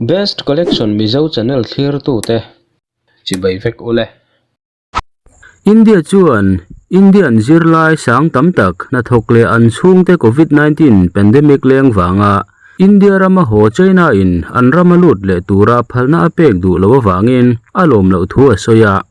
Best Collection Mizo channel thlirtute chibai vek ule. India chuan Indian zirlai sang tam tak hnathawk leh an chhungte Covid 19 pandemic leng vanga India rama haw China in an rama lut leh tura phalna a pek duh loh avangin a lawm loh thu a sawi a.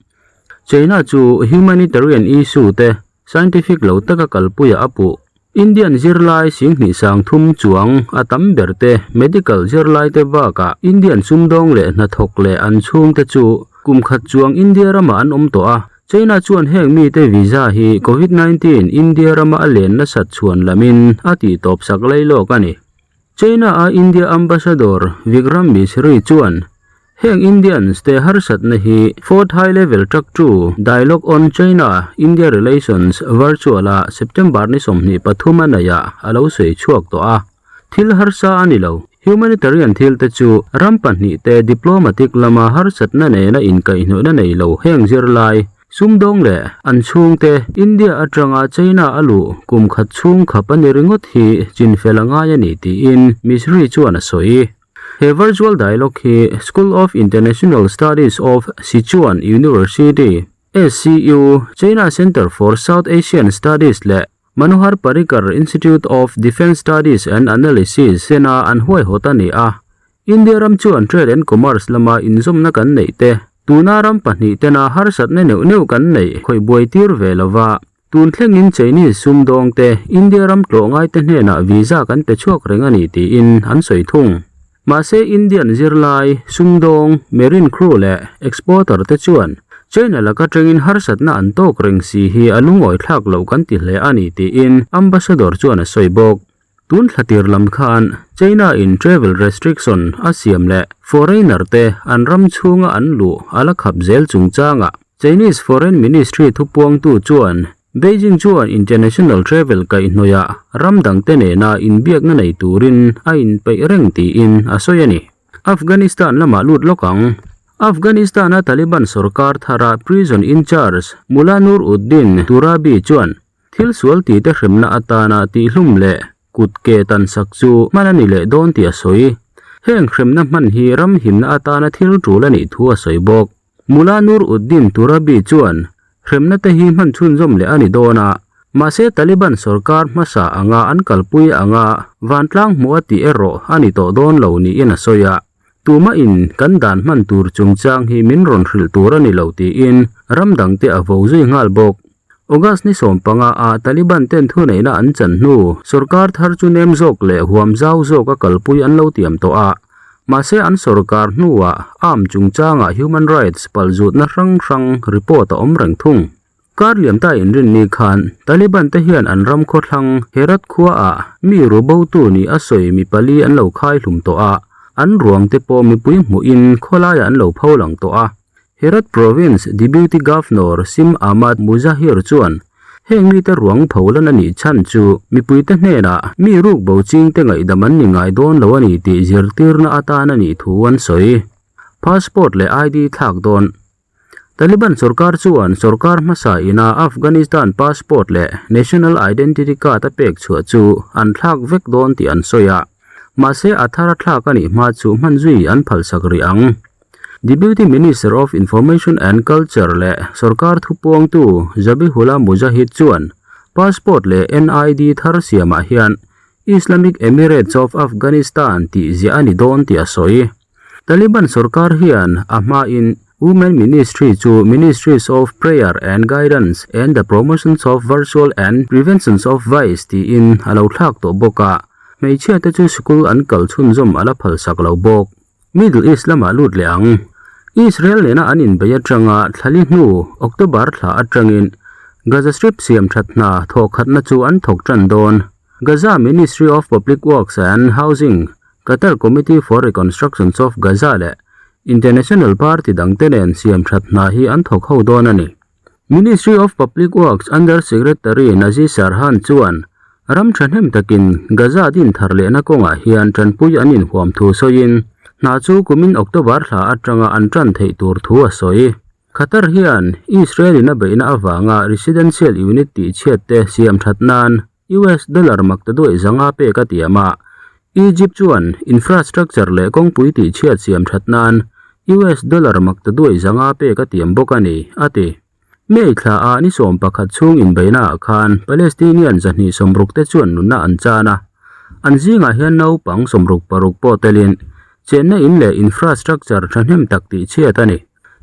China chu humanitarian issue te Scientific lo taka kalpuiah a puh. Indian zirlai singhnih sangthum chuang a tam ber te medical zirlai te bakah Indian sumdawng leh hnathawk leh an chhungte chu kum khat chuang India ramah an awm tawh a. China chuan heng mite visa hi Covid 19 India rama a len nasat chhuan lamin a tihtawp sak lailawk a ni. China-a India Ambassador Vikram Misri chuan heng Indians te harsatna hi Fourth High Level Track Two Dialogue on China India Relations Virtual-a September ni 23 a neihah a lo sawi chhuak tawh a. Thil harsa a ni lo. Humanitarian thil te chu ram pahnihte diplomatic lama harsatna nena inkaihhnawihna nei lo heng zirlai Sumdawng leh an chhungte India atanga China a luh kum khat chhung khap a ni ringawt hi chinfel a ngai a ni tiin Misri chuan a sawi. He virtual dialogue hi School of International Studies of Sichuan University, SCU, China Center for South Asian Studies leh Manohar Parrikar Institute of Defence Studies and Analysis tena an huaihawt a ni a. India ram chuan trade and commerce lama inzawmna kan neih te, tuna ram pahnih tena harsatna neuh neuh kan neih khawih buai tir ve lo va. Tun thlengin Chinese sumdawng te India ram tlawh ngaite hnenah visa kan pe chhuak reng a ni tiin an sawi thung. Mahse Indian zirlai, sumdawng, marine crew leh exporter te chuan China laka tengin harsatna an tawk reng si hi a lungawi thlak loh kan ti hle a ni tiin Ambassador chuan a sawi bawk. Tun thlatir lam khan China in travel restriction a siam leh foreigner te an ram chhunga an luh a la khap zel chungchangah Chinese Foreign Ministry thupuangtu chuan Beijing chuan international travel kaihhnawihah ram dangte nena inbiakna nei turin a inpeih reng tiin a sawi a ni. Afghanistan lamah lut lawk ang. Afghanistan-a Taliban sorkar thara prison in-charge Mullah Nur Uddin Turabi chuan thil sual tite hremna atana tihlum leh kut ke tansak chu hman a ni leh dawn tih a sawi. Heng hremna hman hi ram himna atana thil tul a nih thu a sawi bawk. Mullah Nur Uddin Turabi chuan hremna te hi hman chhunzawm leh a ni dawn a, mahse Taliban sorkar hmasa anga an kalpui anga vantlang hmuh a tih erawh a ni tawh dawn lo niin a sawi a. Tumah in kan dan hman tur chungchang hi min rawn hrilh tur a ni lo tiin ram dangte a vo zui nghal bawk. August ni 15 ah Taliban ten thuneihna an chan hnu sorkar thar chu nem zawk leh huam zau zawk a kalpui an lo tiam tawh a. Mahse an sorkar hnuah arm chungchangah human rights palzutna hrang hrang report a awm reng thung. Kar liamta inrinni khan Taliban te hian an ram khawthlang Herat khuaah mi rubotu nih a sawi mi pali an lo khai hlum tawh a, an ruang te pawh mipui hmuhin khawlaiah an lo pho lang tawh a. Herat Province Deputy Governor Sim Ahmad Muzahir chuan heng mite ruang pholan a nih chhan chu mipuite hnenah mi ruk bo chingte ngaihdam an ni ngai dawn lo a ni tih zirtirna atan a nih thu an sawi. Passport leh ID thlak dawn. Taliban sorkar chuan sorkar hmasa ina Afghanistan passport leh national identity card a pek chhuah chu an thlak vek dawn tih an sawi a. Mahse a thar a thlak a nih hma chu hman zui an phalsak rih ang. Deputy Minister of Information and Culture leh sorkar thupuangtu Zabihullah Mujahid chuan passport leh NID thar siamah hian Islamic Emirates of Afghanistan tih ziah a ni dawn tih a sawi. Taliban sorkar hian a hmain Women Ministry chu Ministries of Prayer and Guidance and the Promotions of Virtual and Preventions of Vice tiin a lo thlak tawh bawk a, hmeichhiate chu sikul an kal chhunzawm a la phalsak lo bawk. Middle East lamah lut leh ang. Israel nena an inbeih atanga thlali hnu October thla atangin Gaza Strip siam that hna thawhkhatna chu an thawk tan dawn. Gaza Ministry of Public Works and Housing, Qatar Committee for Reconstructions of Gaza leh International Party dangte nen siam that hna hi an thawk ho dawn a ni. Ministry of Public Works Under Secretary Nazi Sarhan chuan ram thahnem takin Gaza din thar lehna kawngah hian tanpui an inhuam thu sawiin hna chu kumin October thla atanga an tan theih tur thu a sawi. Qatar hian Israel in a beihna avanga residential unit tihchhiat te siam that nan US dollar mak ta duaih zanga pek a tiam a. Egypt chuan infrastructure leh kawngpui tihchhiat siam that nan US dollar maktaduai 500 pek a tiam bawk a ni, a ti. May thla ah ni 11 chhung inbeihna ah khan Palestinian 260 te chuan nunna an chan a, an zingah hian naupang 66 pawh telin chenna in leh infrastructure thahnem tak tihchhiat a ni.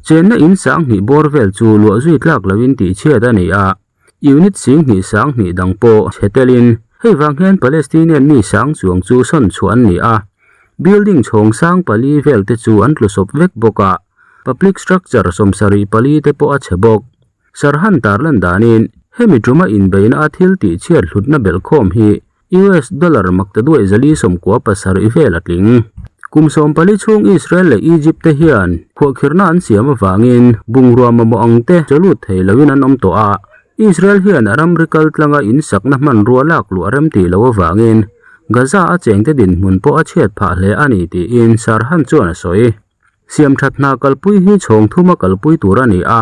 Chenna in 2000 bawr vel chu luah zui tlak loin tihchhiat a ni a. Unit 2000 2000 dang pawh chhe telin hei vang hian Palestinian mi sang chuang chu sawn chhuah an ni a. Building chhawng sang pali vel te chu an tlu sawp vek bawk a, public structure 74 te pawh a chhe bawk. Sarhan tarlan danin hemi tuma inbeihna a thil tih chhiat hlutna belhkhawm hi US dollar maktaduai 497 vel a tling. Kum 14 chhung Israel leh Egypt te hian khuahkhirhna an siam avangin bungrua mamawh ang te chawlut thei loin an awm tawh a. Israel hian a ramri kal tlanga insakna hmanrua lak luah rem tih loh avangin Gaza a chengte dinhmun pawh a chhiat phah hle a ni tiin Sarhan chuan a sawi. Siam that hna kalpui hi chhawng thuma kalpui tur a ni a.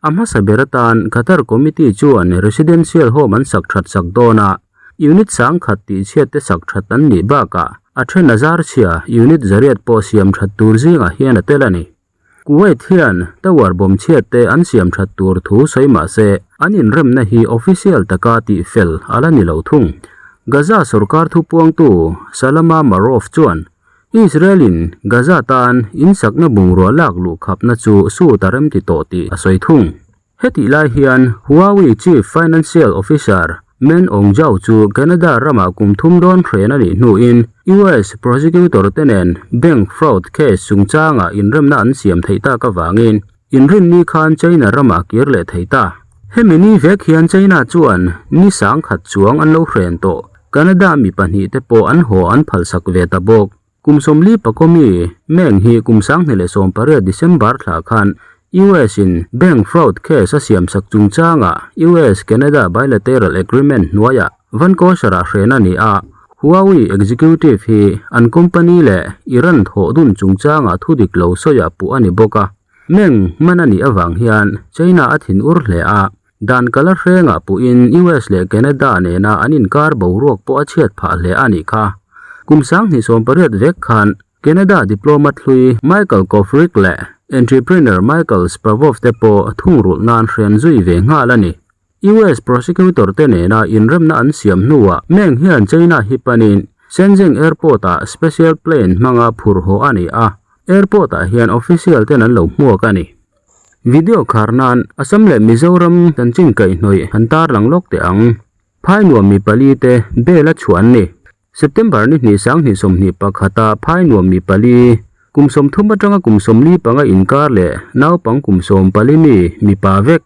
A hmasa ber atan Qatar Committee chuan residential home an sak that sak dawn a, unit 10,000 tih chhiat te sak that an nih bakah a then a zar chhia unit 800 pawh siam that tur zingah hian a tel a ni. Kuwait hian tower bawm chhiat te an siam that tur thu sawi mah se an inremna hi official taka tih fel a la ni lo thung. Gaza sorkar thupuangtu Salama Marouf chuan Israel-in Gaza tan insakna bungrua lak luh khapna chu sut a rem ti tawh tih a sawi thung. Hetih lai hian Huawei Chief Financial Officer Men Ongzhou chu Canada ramah kum thum dawn hren a nih hnuin US prosecutor te nen bank fraud case chungchangah inremna an siam theih tak avangin inrinni khan China ramah kir leh thei ta. Hemi ni vek hian China chuan ni 10,000 chuang an lo hren tawh. Canada mi pahnih te pawh an haw an phalsak ve ta bawk. Kum 40 mi Meng hi kum 2018 December thla khan US in bank fraud case a siamsak chungchangah US Canada bilateral agreement hnuaiah Vancouver ah hren a ni a. Huawei executive hi an company leh Iran thawh dun chungchangah thudik lo sawiah puh a ni bawk a. Meng man a nih avang hian China a thin ur hle a. Dan kala hrengah puhin US leh Canada nena an inkar boruak pawh a chhiat phah hle a nih kha. Kum 2018 vek khan Canada diplomat hlui Michael Kovrig leh entrepreneur Michael Spavov te pawh thungrulh nan hren zui ve nghal a ni. US prosecutor te nena inremna an siam hnuah Meng hian China hi panin Shenzhen airport-ah special plane hmanga phur haw a ni a, airport-ah hian official ten an lo hmuak a ni. Video khar nan Assam leh Mizoram chanchin kaihhnawih han tarlang lawk teh ang. Phai nuam mi pali te bail a chhuah an ni. September ni hnih 2021 a phai nuam mi pali kum 30 atanga kum 45 inkar leh naupang kum 14 mi mipa vek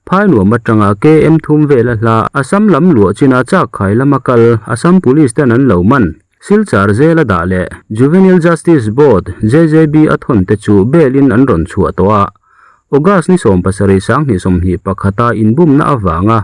phai nuam atanga KM thum vel a hla Assam lam luah china chak khai lama kal Assam Police ten an lo man. Silchar zela dah leh Juvenile Justice Board, JJB, a thawn te chu bail in an rawn chhuah tawh a. August ni 17 2021 a inbumna avanga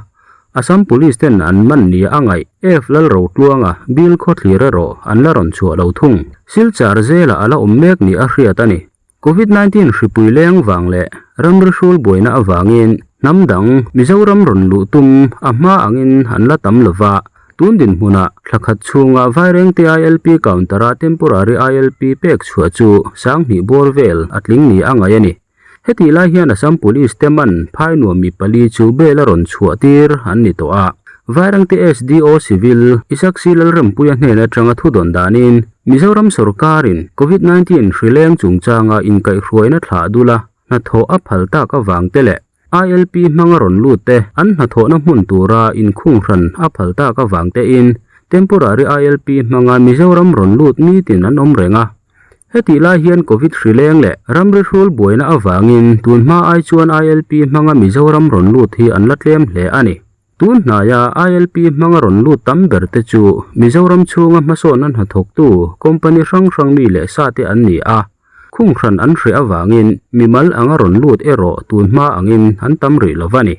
Assam Police ten an man nia a ngaih F Lalro Tluanga bill khaw thlir erawh an la rawn chhuah lo thung. Silchar zela a la awm mek ni a hriat a ni. Covid-19 hripui leng vang leh ramri hrul buaina avangin hnam dang Mizoram rawn luh tum a hma angin an la tam lova. Tun dinhmunah thla khat chhunga Vairengte ILP counter-a temporary ILP pek chhuah chu 2000 bawr vel a tling ni a ngaih a ni. Hetih lai hian Assam Police te man phai nuam mi pali chu bail a rawn chhuah tir an ni tawh a. Vairengte SDO Civil Isaac C Lalrempuia hnen atanga thudawn danin Mizoram sorkarin Covid-19 hrileng chungchanga inkaihhruaina thlah dula hnathawh a phal tak avang te leh ILP hmanga rawn lut te an hnathawhna hmun tura inkhung hran a phal tak avang tein temporary ILP hmanga Mizoram rawn lut nitin an awm reng a. Hetih lai hian Covid hrileng leh ramri hrul buaina avangin tunhma ai chuan ILP hmanga Mizoram rawn lut hi an la tlem hle a ni. Tun hnaia ILP hmanga rawn lut tam ber te chu Mizoram chhunga hmasawnna hnathawktu company hrang hrang mi leh sa te an ni a, khung hran an hreh avangin mimal anga rawn lut erawh tun hma angin an tam rih lo a ni.